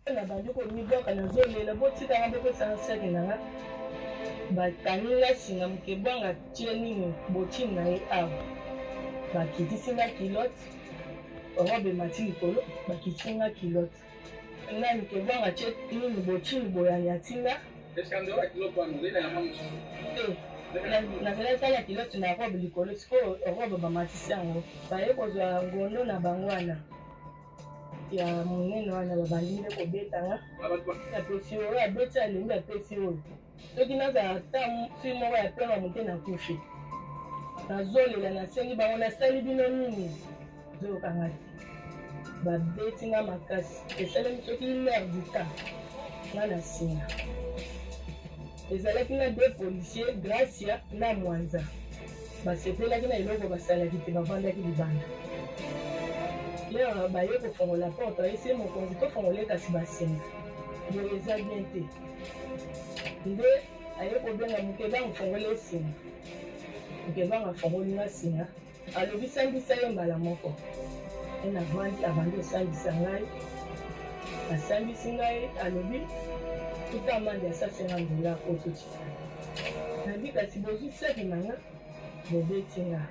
Nabandi komibwaka, nazolela, botika nga, bopesa nga saki na nga. Bakangi nga singa, Mukebwanga atie nini botine na ye awa, bakitisi nga culotte, robe emati likolo, bakitisi nga culotte. Nani Mukebwanga atie nini botine boye anyati nga. Te, nazalaki kaka na culotte na robe likolo, sikoyo robe bamatisi yango, baye kozwa ngondo na bango wana. Ya monene wana, babandi nde kobeta nga. Apesi oyo, abeti, alembi, apesi oyo. Soki nazala ata fi moko ya pema moke, nakufi. Nazolela, nasengi bango, nasali bino nini? Zoyokanga te, babeti nga makasi. Esalemi soki une heure du temps nga na nsima. Ezalaki na deux policiers, Gracia na Mwanza. Basepelaki na eloko basalaki te, bavandaki libanda. Lere baye kofongola porte, ayesi ye mokonzi, tofongola ye kasi basenga boye eza bien te. Nde aye kobenga Mukebangu, fongola ye singa. Mukebangu afongoli nga singa. Alobi sambisa ye mbala moko. Ye navandi, abandi kosambisa ngai, asambisi ngai, alobi futa amande ya 150 dollars oyo totikala. Nabi kasi bozwi saki na nga, bobeti nga.